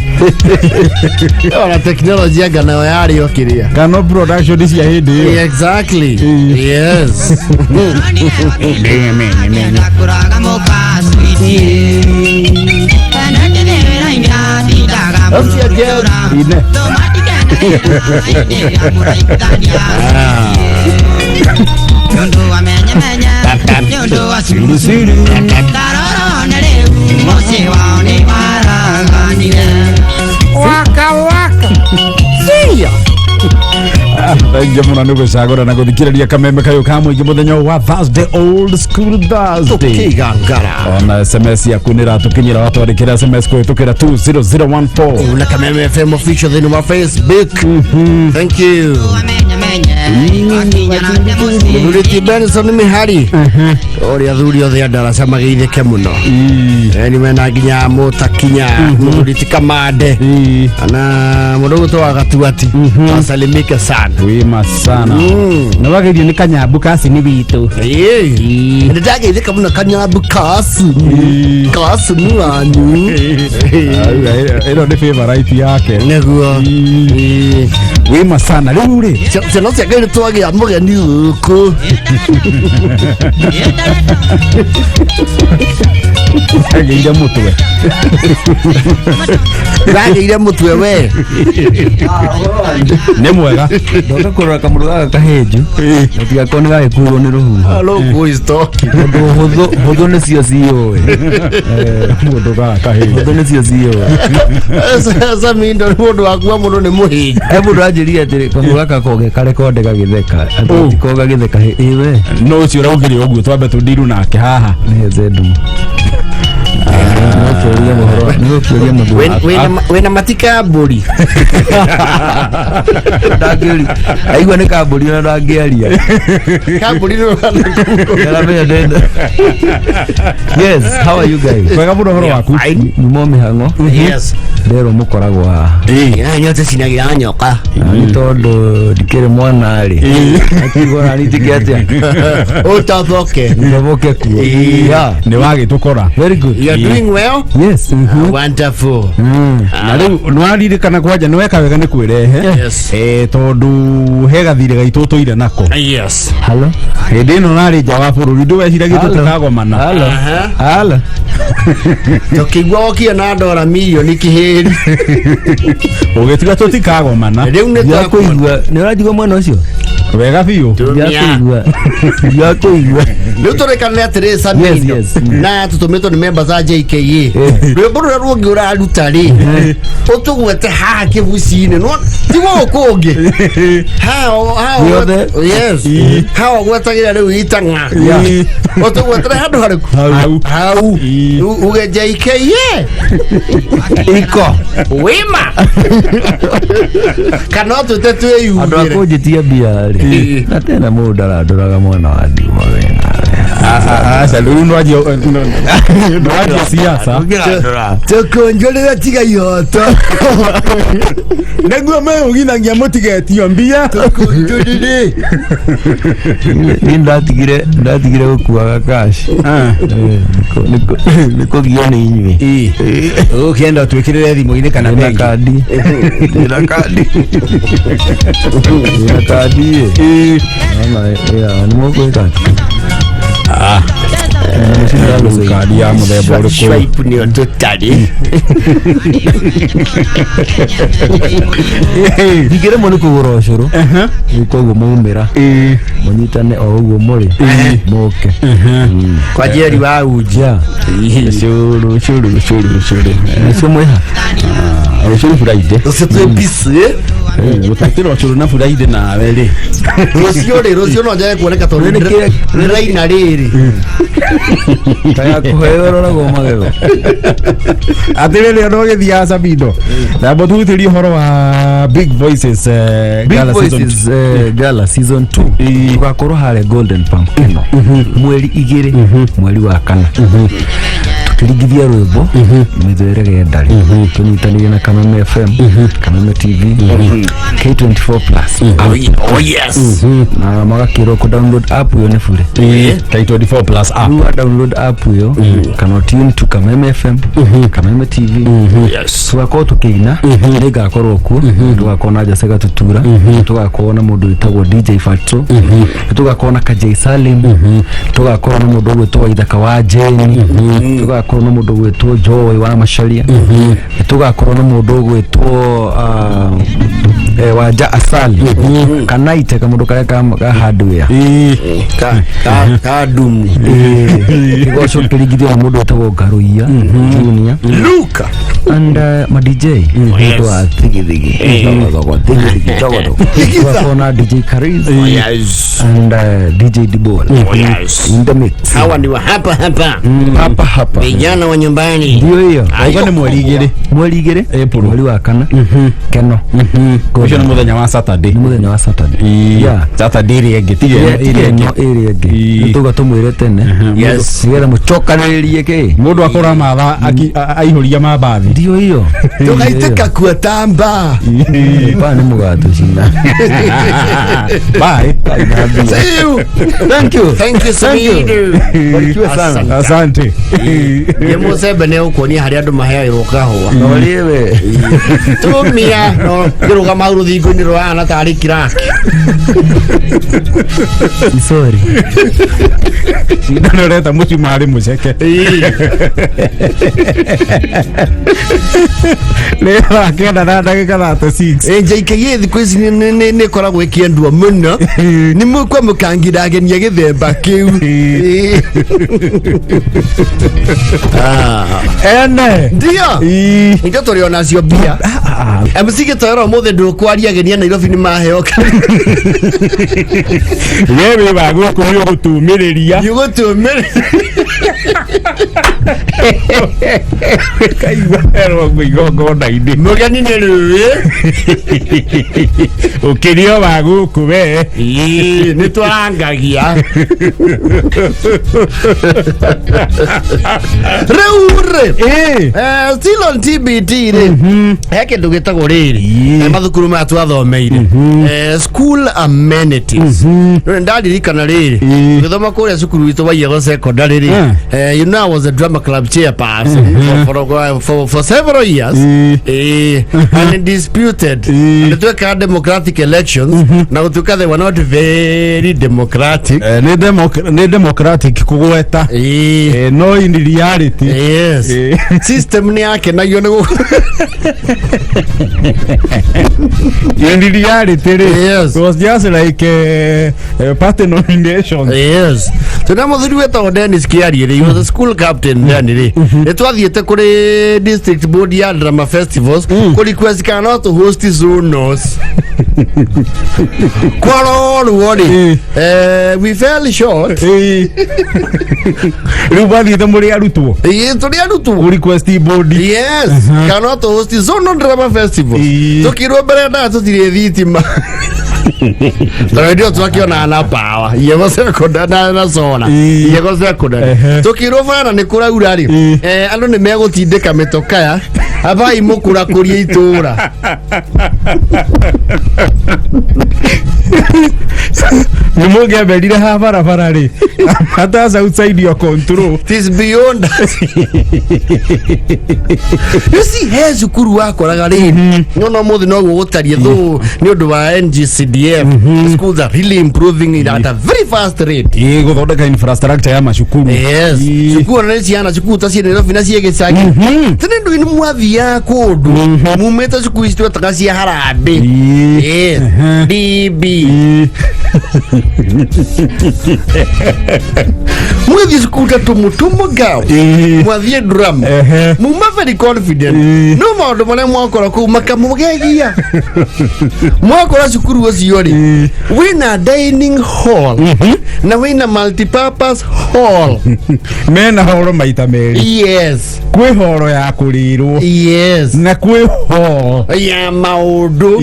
Ona teknolojia anga nayo yarĩ o kĩrĩa. Kano production cia hĩndĩ ĩyo. Exactly. Yes. That's again. Ine. Ah. Suru suru. Waka waka. See ya. Thengia mũno nĩ gũcagũra na gũthikĩrĩria kameme kayũ ka mũingĩ mũthenya wa Thursday, old school Thursday. Tukigangara. Ona SMS yaku nĩ ĩratũkinyĩra, watwandĩkĩra SMS kũhĩtũkĩra 20014. Na Kameme FM official thĩinĩ wa Facebook. Thank you. Mũthuri Benson Mihari ũrĩa athuri othe a ndaraca mageithĩke mũno. Nĩ mena nginya mũtakinya mũthuri ti Kamande na mũndũ ũgwĩtwo wa Gatuati asalimike sana. Wima sana. Nĩ wageithio nĩ kanyambu kacini witũ. Ĩĩ. Nĩ ndageithĩka mũno kanyambu kasu kasu nĩ wanyu. Ĩno nĩ favorite yake. Nĩguo. Ĩĩ. Wima sana rĩu rĩ. Ciana cia Ngai nĩ twagĩa mũgeni gũkũ. Agĩire mũtwe. Wagĩire mũtwe we. Nĩ mwega. Ndoka kũrora kamũndũ gaka kahĩnju gatigakorwo nĩ gagĩkuirwo nĩ rũhuho. Hello, boys talking. Tondũ hũthũ hũthũ nĩcio ciũĩ. Mũndũ gaka kahĩnju. Hũthũ nĩcio ciũĩ. Samindo nĩ mũndũ wakua mũno nĩ mũhĩnju. He mũndũ anjĩrire atĩrĩ kamũndũ gaka koge karekonde gagĩtheka atĩ Oh. ti ko gagĩtheka ĩ we. No ũcio ũraugire ũguo twambe tũndiru nake haha. Nĩ zendu. Nĩgũkĩũria mũhoro nĩgũkĩũria mũndũ Wĩna matika mbũri. ndangĩũria aigua nĩ kambũri ona ndangĩaria. Kambũri nĩ Nĩaramenya ndenda. Yes, how are you guys? Mwega mũno ũhoro waku. Fine. Nyuma mĩhang'o. Yes. Nderwo mũkoragwo haha. Ĩĩ, nyote cinagĩra nyoka. Na nĩ tondũ ndikĩrĩ mwana rĩ. Akiuga ona njĩke atĩa? Ũtoboke. Ndoboke kuo. Yeah. Nĩ wagĩtũkora. Very good. You are doing well? Yes. Wonderful. Na rĩu nĩwaririkana kwanja nĩ weka wega nĩ kwĩrehe. Yes. Tondũ he gathirĩ gaitũ tũire nako. Yes. Hello. Hĩndĩ ĩno narĩ nja wa bũrũri ndũweciragia Hello. tũtikagomana. Hello. Aha. Hello. Tũkĩigua wokire na ndora mirioni kĩhĩri. Ũgĩtiga tũtikagomana. Rĩu nĩ twakuona. Ndirakũigua. Nĩ ũranjigua mwena ũcio? Wega biũ. Ndirakũigua. Ndirakũigua. Rĩu tũrĩkanĩre atĩrĩ Samindo. Yes, yes. Na tũtũmĩtwo nĩ members a JKA. Rwĩmbo rũrĩa rũngĩ ũraruta rĩ, ũtũgwete haha kĩbuci-inĩ. No ti gũkũ ũngĩ. Haha haha Guothe. Yes. Haha ũgwetagĩra rĩu itang'a. Ũtũgwetere handũ harĩkũ? Hau. Hau. Ii. Uge JKA. Iko. Wima. Kana ũtwĩte Andũ a twĩyumĩre. kũnjĩtia mbia rĩ. Na tena mũndũ ndarandoraga mwena wa ndiuma wena. Aca rĩu nĩwanjia siasa. Tũkũnjũrĩre tiga ihoto. Nĩguo meũgithagia mũtigetio mbia. Tũkũnjũrĩre. Niĩ ndatigire gũkuaga cash. Nĩ kũgio nĩ inyuĩ. Ũkĩenda twĩkĩrĩre thimũ-inĩ kana Ndĩna bengi. kandi. Ndĩna kandi. Ndĩna kandi ĩ. Ona ya nĩ mũgwĩka atĩa? Kandi ya mũthemba ũrĩkũ? Swipe nĩyo tũtarĩ. Ndingĩremwo nĩ kũgũra ũcũrũ. Rĩu koguo maumĩra mũnyitane o ũguo mũrĩ mũke. Kwa Jerry wa uji. Yeah. Cũrũ cũrũ cũrũ cũrũ. Ũcio mwĩha. Rũciũ nĩ Friday. Rũciũ twĩ busy. Gũtwĩtĩra ũcũrũ na Friday nawe rĩ. Rũciũ rĩ, rũciũ no njage kuoneka tondũ Nĩ kĩrĩa- ndĩraina rĩrĩ. Kaya kũheo ũroragwo magego. Atĩrĩrĩ ona ũgĩthiaga Samindo. Namba tũhutĩrie ũhoro wa Big Voices Big Gala season Voices Gala season 2 tugakorwo harĩa Golden Pump Keno mweri 2 mweri wa kana tũkĩringithia rwĩmbo mĩtho ĩrege ndarĩ tũnyitanĩire na Kameme FM, Kameme TV, K24 Plus. Oh yes. Na magakĩrwo kũ download app ĩyo nĩ bure. K24 Plus app. Rĩu wa download app ĩyo kana tune to Kameme FM, Kameme TV. Yes. Tugakorwo tũkĩina, nĩ ngakorwo kuo, tũgakorwo na Jose Gatutura, tũgakorwo na mũndũ wĩtagwo DJ Fatso, tũgakorwo na Kajay Salim, tũgakorwo na mũndũ ũgwĩtwo Waithaka wa Jane, tũgakorwo na mũndũ ũgwĩtwo Joy wa Macharia, tũgakorwo na mũndũ ũgwĩtwo Wanja Asali Kanaite kamũndũ karĩa ka hardware. Ka ka ka dumu. Kĩgoco kĩringithio na mũndũ wĩtagwo Ngaruiya Junior. Luka. And ma DJ mũndũ wa thigithigi thogo thigithigi thogo thogo, tũgakorwo na DJ Kariz Yes. and DJ Dibol Oh yes. in the mix. Hawa ni wa hapa hapa. Hapa hapa. Vijana wa nyumbani. Ndio hiyo. Auga nĩ mweri 2. Mweri 2 April. Mweri wa kana Keno. Ũcio nĩ mũthenya wa Saturday. Nĩ mũthenya wa Saturday. Yeah. Saturday ĩrĩa ĩngĩ tiga ĩno ĩrĩa ĩno ĩngĩ. ĩrĩa ĩngĩ. Ĩĩ. Nĩ tuga tũmwĩre tene Yes. nĩgetha mũcokanĩrĩrie kĩ Mũndũ akora matha aihũria mambathi. Ndio hiyo. Tũgaitĩka kuotamba. Ba nĩ mũgatũcina. Bye. See you. Thank you. Thank you, Thank you. Samido. Barikiwe sana. Asante. Nĩ mũcembe nĩ ũkuonia harĩa andũ maheagĩrwo kahũa. Norĩwe. Tumia no ngĩrũgama hau rũthingo-inĩ rũhana tarĩ kiraki. Sorry. Cindano ũreta mũcumarĩ mũceke. Nĩ thaa 9 na ndagĩka 36. JKA thikũ ici nĩ ĩkoragwo ĩkĩendwo mũno nĩ mũkwamũkangiragenia gĩthemba kĩu. Ah. Ene. Ndio. Ii. Ndio tũrĩ onacio mbia. MC gĩtoero ũmũthĩ ndũkwaria ageni a Nairobi nĩ maheo. We wĩ wa gũkũ nĩ ũgũtumĩrĩria. Nĩũgũtũmĩrĩria. Kaigua herwo guo igongona-inĩ. Mũgeni nĩ rũĩ. Ũkĩrio wa gũkũ we. Ĩĩ, nĩ twarangagia. Rĩu rĩ. Ĩĩ. Still on TBT rĩ. He kĩndũ gĩtagwo rĩrĩ. Mathukuru maya twathomeire. School amenities. Rĩu ndaririkana rĩrĩ. Gĩthoma kũrĩa cukuru witũ wa Iego Secondary rĩ. You know I was a drama club chairperson for several years. And disputed. And twekaga democratic elections na gũtuĩka they were not very democratic. Nĩ democratic kũgweta. No in reality. Yes. System nĩ yakenagio nĩ In reality rĩ. Yes. It was just like party nomination. Yes. Tuna muthuri wetagwo Dennis Kiarie rĩ, he was a school captain then rĩ. Nĩ twathiĩte kũrĩ district board ya drama festivals kũ request kana no tũ host zonos. Kwarorwo rĩ, we fell short. Rĩu mwathiĩte mũrĩ arutwo. Ĩĩ, tũrĩ arutwo. Kũ request board. Yes, kana no tũ host zonal drama festivals. Tũkĩrwo mbere ndaa tũtirĩ thitima. Tondũ hĩndĩ ĩyo twakĩonaga na power Iego secondary na solar. Iego secondary. Tũkĩrwo bara nĩ kũraura rĩ, andũ nĩ megũtindĩka mĩtokaya abai mũkũrakũria itũra. Nĩ mũngĩamberire ha barabara rĩ. Matters outside your control. It is beyond us. You see, he cukuru wakoraga rĩ, no mũthĩ noguo gũtariĩ though nĩ ũndũ wa NGCDF schools are really improving at a very fast rate. Ĩĩ, gũthondeka infrastructure ya macukuru. Yes. Cukuru ona nĩ ciana cukuru ta ciĩ Nairobi na ciĩ gĩcagi. Tene ndũ nĩ mwathiaga kũndũ mumĩte cukuru ici twetaga cia harambĩ. Yes. DB. Mwĩthiĩ cukuru ta tũmũtũmũ girls. Mwathiĩ drama. Muma very confident. No maũndũ marĩa mwakora kũu makamũgegia. Mwakora cukuru ũcio rĩ, wĩna dining hall na wĩna multipurpose hall. Mena horo maita merĩ. Yes. Kwĩ horo ya kũrĩrwo. Yes. Na kwĩ hall ya maũndũ.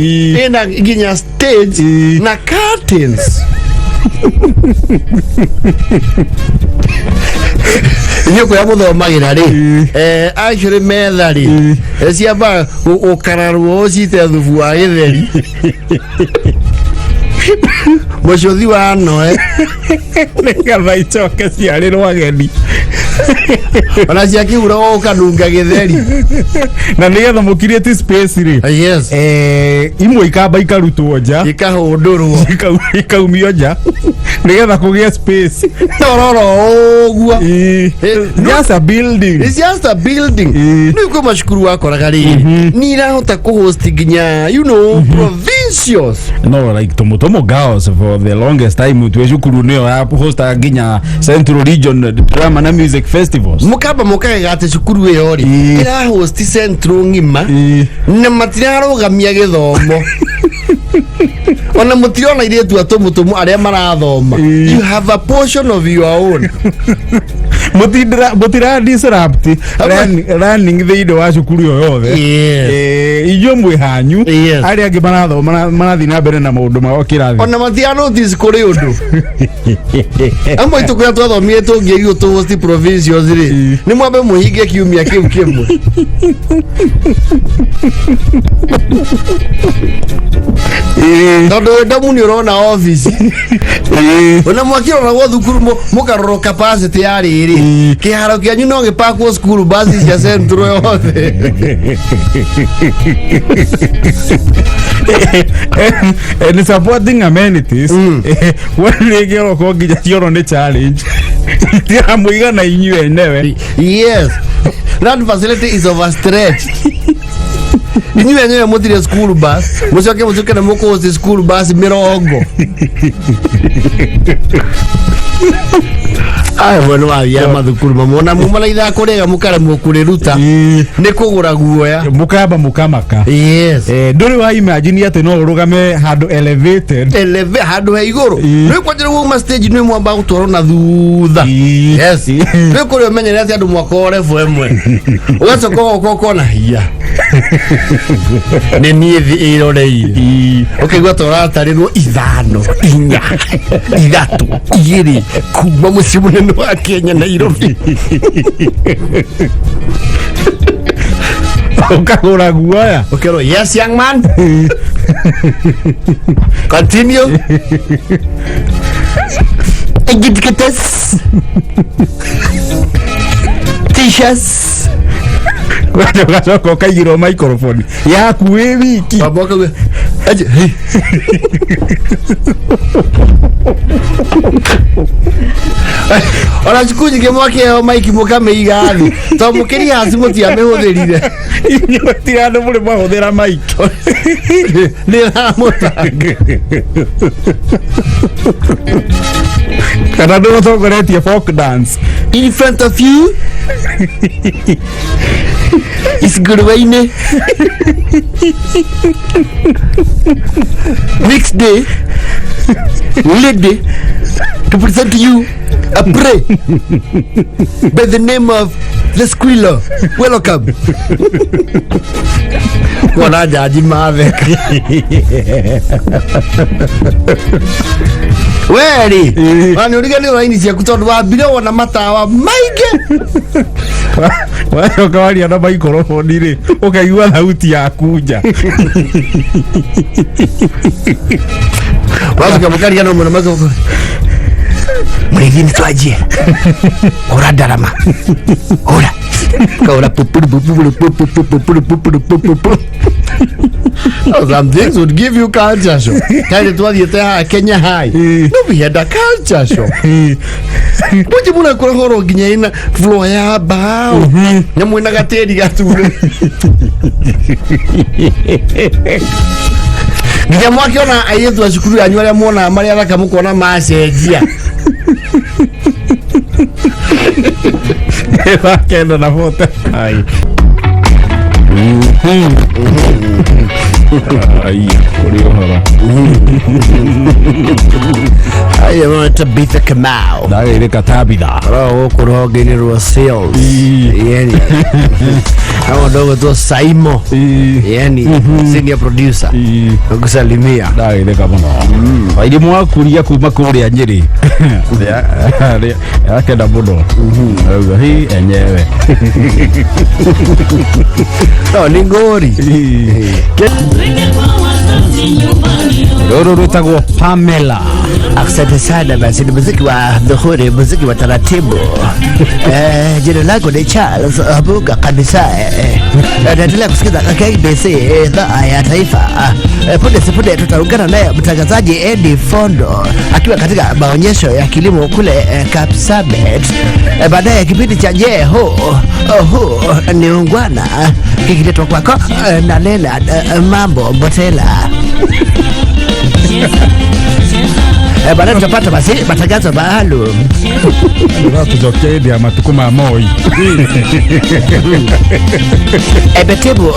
Ĩna nginya stage na curtains. Inyuĩ kũrĩa mũthomagĩra rĩ, actually metha rĩ, ciambaga gũkararwo ũcite thubu wa gĩtheri, mũcũthi wa noe. Nĩgetha icoke ciarĩrwo ageni. Ona ciakĩhuragwo ũkanunga gĩtheri. Na nĩgetha mũcreate space rĩ, Yes. Imwe ikamba ikarutwo nja. Ikahũndũrwo. Ikaumio nja nĩgetha kũgĩe space. Tororo ũguo. Just a building. It's just a building. Rĩu kwĩ macukuru wakoraga rĩrĩ nĩ irahota kũhost nginya provincials. No like Tumutumu Girls for the longest time twĩ cukuru nĩyo ya hosta nginya Central Region drama na music festivals. Mũkamba mũkagega atĩ cukuru ĩyo rĩ ĩrahost central ng'ima na matirarũgamia gĩthomo, ona mũtirona irĩtu a tũmũtũmũ arĩa marathoma. You have a portion of your own. Mũtira disrupt learning thĩinĩ wa cukuru ĩyo yothe. Yes. Inyuĩ mwĩ hanyu. Yes. Arĩa angĩ marathoma marathiĩ na mbere na maũndũ mao kĩrathi. Ona matira notice kũrĩ ũndũ amwe itũ kũrĩa twathomire tũngĩrigwo tũhost provincials rĩ, nĩ mwambe mũhinge kiumia kĩu kĩmwe. Tondũ Tondũ wĩ ndomu nĩ ũrona ofici ona mwakĩroragwo thukuru mũkarorwo capacity ya rĩrĩ. Kĩharo kĩanyu no gĩpakwo cukuru basi cia central yothe. And supporting amenities, we rĩngĩ orokorwo nginya cioro nĩ challenge itiramũigana inyuĩ enyewe. Yes, that facility is overstretched. Inyuĩ enyewe mũtirĩ school bus, mũcoke mũcoke na mũkũhost school bus 40. Aya mwena wa ya mathukuru mamwe ona muma na ithako rĩega mũkaremwo kũrĩruta nĩ kũgũra guoya. Mũkamba mũkamaka. Yes. Ndũrĩ wa imagine atĩ no ũrũgame handũ elevated. Eleve handũ he igũrũ. Rĩu kwanjĩra wauma stage nĩ mwamba gũtwarwo na thutha. Yes. Rĩu kũrĩa ũmenyere atĩ andũ mwaka o level ĩmwe, ũgacoka ũgoka ũkona hiya nĩ niĩ thĩ ĩroreire, ũkaigua ta ũratarĩrwo 5, 4, 3, 2 kuma mũciĩ mũnene wa Kenya, Nairobi. Ũkagũra guoya. Ũkerwo, "Yes, young man, continue." Educators, teachers. Ũgacoka ũkaigĩrwo microphone yaku wĩ wiki. Baba ũkauga aje, hey. Ona cukuru nyingĩ mwakĩheo maiki mũkamĩiga thĩ tondũ mũkĩrihaci mũtiamĩhũthĩrire. Inyuĩ ti andũ mũrĩ mwahũthĩra mic. Nĩ ĩramũtanga. Kana ndũ ũtongoretie folk dance. In front of you is Ngũrũwe-inĩ next day lady to present to you a play by the name of The Squealer. Welcome. Kuona jaji matheka weri ona nĩ ũriganĩrwo raini ciaku tondũ wambire wona matawa maingĩ. Wacoka waria na microphone rĩ, ũkaigua thauti yaku nja. Wacoka mũkariganĩrwo mũno macoka mũrĩithi nĩ twanjie hũra ndarama hũra kaũra pupuru pupuru pupuru pupuru pupuru pupuru. Oh, some things would give you culture shock. Kaire twathiĩte haha Kenya High. No, we had a culture shock. Mũnji mũrakora horo nginya ina floor ya mbao. Na mwĩna gatĩri gatune. Nginya mwakĩona airĩtu a cukuru yanyu arĩa muonaga marĩ athaka mũkona macenjia. 9:40. Ai. Ai, kũrĩ ũhoro. I want to beat the Kamau. Ndagĩrĩka tabitha. Roho gũkũ rũhonge-inĩ rwa sales. Yani. Kama dogo tu Saimo. Yani senior producer. Nakusalimia. Ndagĩrĩka mũno wairi mwakuria kuma kũrĩa Nyĩrĩ akenda mũno. Auga hi enyewe. No, ni ngori. Rũrũ rwĩtagwo Pamela. Asante sana. Basi ni muziki wa dhuhuri, muziki wa taratibu. Jina langu ni Charles Abuga kabisa. Naendelea kusikiza KBC, idhaa ya taifa. Punde si punde tutaungana naye mtangazaji Eddie Fondo akiwa katika maonyesho ya kilimo kule Kapsabet. Baadaye kipindi cha Je, hu ni ungwana kikiletwa kwako na Leonard Mambo Mbotela. Baadaye tutapata basi matangazo maalum. Tũcokia hĩndĩ ya matukũ ma Moi. Imetimu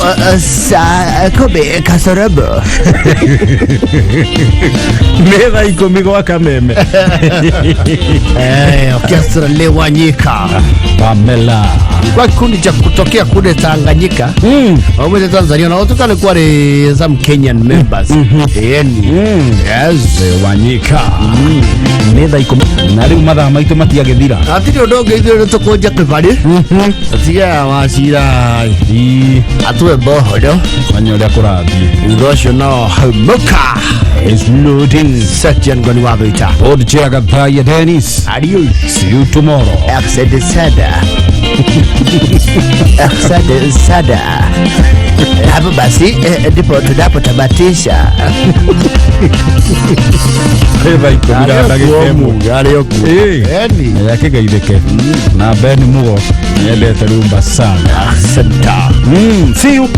saa 9:45. Nĩ thaa 10 gwa kameme. Orchestra Lewanyika. Pamela. Kwa kikundi cha kutokea kule Tanganyika mm. Tanzania na watu kwari some Kenyan members. Yani, yes. Lewanyika. Nĩ thaa 10 Na rĩu mathaa maitũ matiagĩthira. Hatirĩ ũndũ ũngĩ, ithuĩ nĩ tũkũnja kĩbarĩ tũtigaga wacira atue bohoro. Manya ũrĩa kũrathiĩ. Thutha ũcio no haumuka. Is loading. Section Ngoni wa Vita. Board Chair Gathaya Dennis. Adios. See you tomorrow. Asante sana, asante sana. Hapo basi ndipo tunapotamatisha. Thaa 10 na ndagĩka 1. Arĩ okuo. Ĩĩ. Akĩgeithĩke na Ben Mugo, nyendete rumba sana. Asante. See you.